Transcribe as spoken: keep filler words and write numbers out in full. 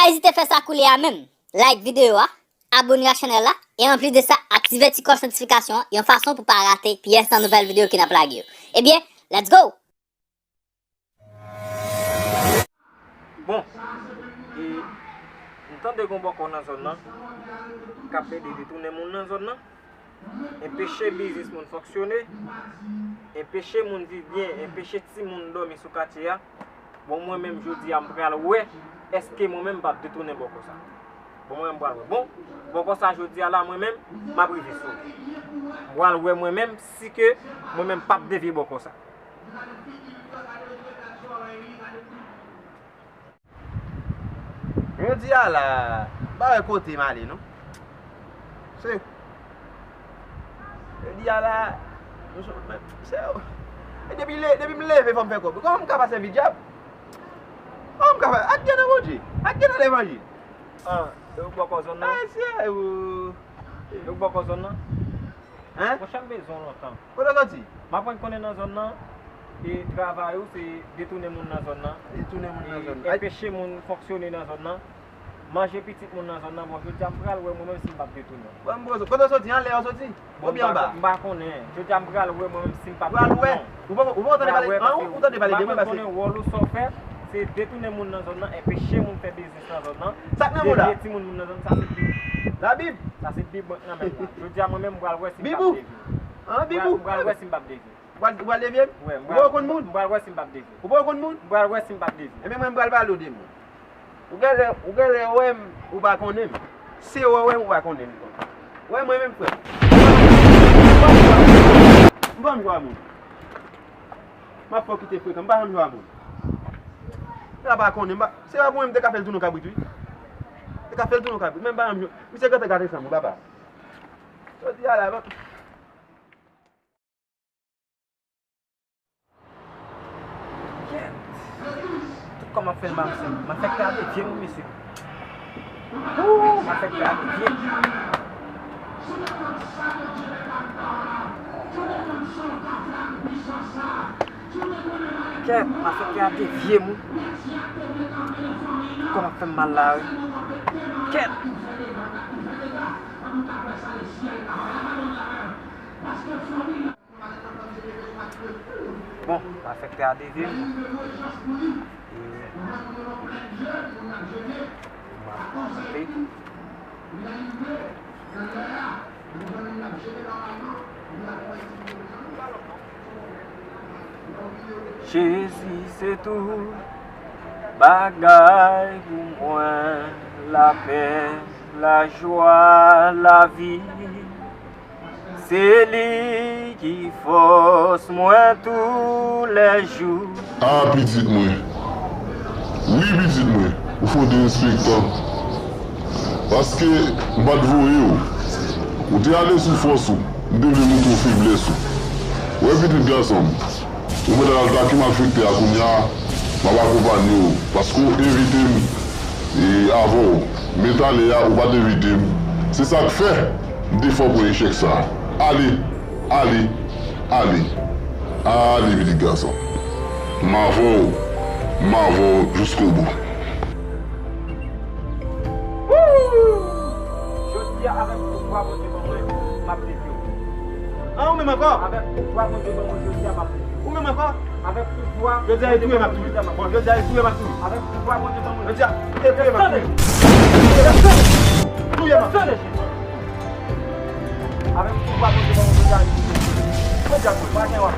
Ezite fè sa koulye a menm. Like videyo a, abone ak chanèl la, e anplis de sa, aktive ti klòch notifikasyon an yon fason pou pa rate pyès nan nouvèl videyo ke n ap lage yo. Ebyen, let's go! Bon, e, m tande gon bòkò nan zòn nan k ap plede detounen moun nan zòn nan, enpeche biznis moun fonksyone, enpeche moun viv byen, enpeche timoun dòmi sou katye a. Bon, mwen menm jodi a m pral wè èske mwen menm m p ap detounen bòkò sa. Bon, mwen menm m pral wè. Bon, bòkò sa jodi a la, mwen menm, m ap rive sou li. M pral wè mwen menm si ke mwen menm m p ap devye bòkò sa. Jodi a la, m pa wè kote m ale non. Se, jodi a la, nou sou, se, e depi le, depi m leve fò m fè kòb. Kòman m ka pa sèvi dyab? Kòman m ka pa, ak gen nan Bondye, ak gen nan levanjil. Ah, yo bòkò zòn nan? Ayisyen, yo. Yo bòkò zòn nan? Hein? Monchè, m bezwen w lontan. Kote w soti? M aprann konnen nan zòn nan, e travay ou se detounen moun nan zòn nan. Detounen moun nan zòn nan. E anpeche moun fonksyone nan zòn nan. Manje pitit moun nan zòn nan. Bon, jodi a m pral wè mwen menm si m p ap detounen. Bon, m poze w. Kote w soti? Anlè w soti? Oubyen anba? M pa konnen. Jodi a m pral wè mwen menm si m p ap detounen. Ou poko, ou poko tande pale, an, ou tande pale de mwen paske. M aprann konnen wòl ou, sa w fè, se detounen moun nan zòn nan, anpeche moun fè biznis nan zòn nan. Sa k nan men w la? Devye timoun moun nan zòn, sa se Bib. Labib? Sa se Bib mwen k nan men m la. Jodi a mwen menm m pral wè si m p ap devye. Bib ou? An, Bib ou? M pral wè si m p ap devye. Ou pral, ou pral devye m? Ou poko konn moun? M pral wè si m p ap devye. Ou poko konn moun? M pral wè si m p ap devye. Ebyen mwen m pral pale w de moun. Ou genlè, ou genlè wè m, ou pa konnen m. Se wè w wè m, ou pa konnen m. Wè mwen menm frè. M pa janm jwe a moun. M ap fè w kite frekan, m pa janm jwe a moun. Sa pa konnen, m pa, se pa pou mwen m te ka fè l tounen kabrit wi. Te ka fè l tounen kabrit, men m pa janm jwe. Misye gentan gate san mwen, papa. Jodi a la, Kèt! Tout kò m ap fè l mal, mesye. M ap fè krate vye m, mesye. Ooh, m ap fè krate vye m. Kèt, m ap fè krate vye m. Tout kò m ap fè m mal la, wi. Kèt! Bon, afekte a devye m. E, m ap monte. Jezi se tout bagay pou mwen, lapè, lajwa, lavi. Se li ki fòs mwen toulèjou. A, pitit mwen. Wi, pitit mwen, ou fè yon derespektan. Paske m pa t voye w. Ou te ale sou fòs ou. M te vle montre w feblès ou. Wè, pitit gason m. Ou mèt al atake malfektè a kounye a, m ap akonpanye w, paske w envite m, e, avè w, men talè a, ou pa t envite m. Se sa k fè m te fè w pran echèk sa a. Ale, ale, ale, ale, pitit gason. M avè w, m avè w jiskobou. Woo! Jodi a, avèk pouvwa Bondye ban mwen, m ap leve w. An, ou menm ankò? Avèk pouvwa Bondye ban mwen jodi a, m ap leve w. Ou menm ankò? Avèk pouvwa Bondye ban mwen jodi a, m ap leve w. Jodi a, e touye m ap touye. Avèk pouvwa Bondye ban mwen. Jodi a, e touye m ap touye. Touye m ap touye. Avèk pouvwa Bondye ban mwen jodi a, m ap leve w. Jodi a, pa gen wòl.